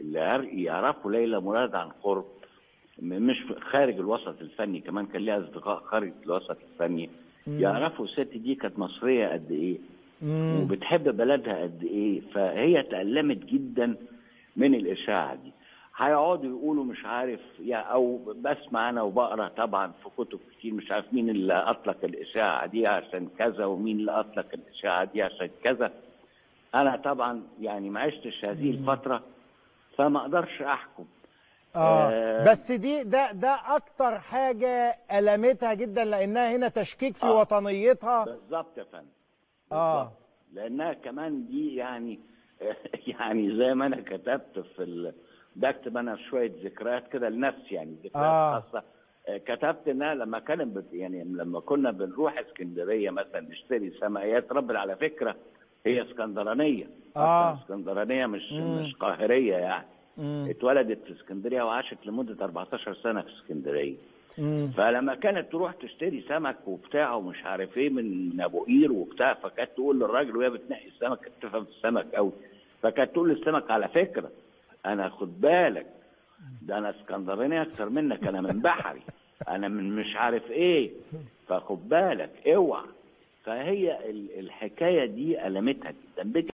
اللي يعرفوا ليلى مراد عن قرب، مش خارج الوسط الفني، كمان كان ليها اصدقاء خارج الوسط الفني، يعرفوا الست دي كانت مصرية قد ايه وبتحب بلدها قد ايه. فهي تألمت جدا من الاشاعة دي. هيقعدوا يقولوا مش عارف يا، او بسمع انا وبقرا طبعا في كتب كتير، مش عارف مين اللي اطلق الاشاعة دي عشان كذا، ومين اللي اطلق الاشاعة دي عشان كذا. انا طبعا يعني ما عشتش هذه الفترة فما اقدرش احكم. بس دي ده اكتر حاجة المتها جدا، لانها هنا تشكيك في وطنيتها. بالظبط يا فندم. لانها كمان دي يعني يعني زي ما انا كتبت في بكتب انا شوية ذكريات كده لنفسي، يعني ذكريات خاصة. كتبت انها لما كانت يعني لما كنا بنروح اسكندرية مثلا نشتري سمكيات، رب على فكرة هي اسكندرانيه، اسكندرانيه مش قاهريه يعني. اتولدت في اسكندرية وعاشت لمدة 14 سنة في اسكندرية. فلما كانت تروح تشتري سمك وبتاع ومش عارف ايه من ابو قير وبتاع، فكانت تقول للراجل وهي بتنقي السمك، كانت تفهم في السمك قوي، فكانت تقول للسمك على فكرة انا خد بالك ده انا اسكندراني اكتر منك، انا من بحري، انا من مش عارف ايه، فخد بالك اوعى. فهي الحكاية دي المتها جدا.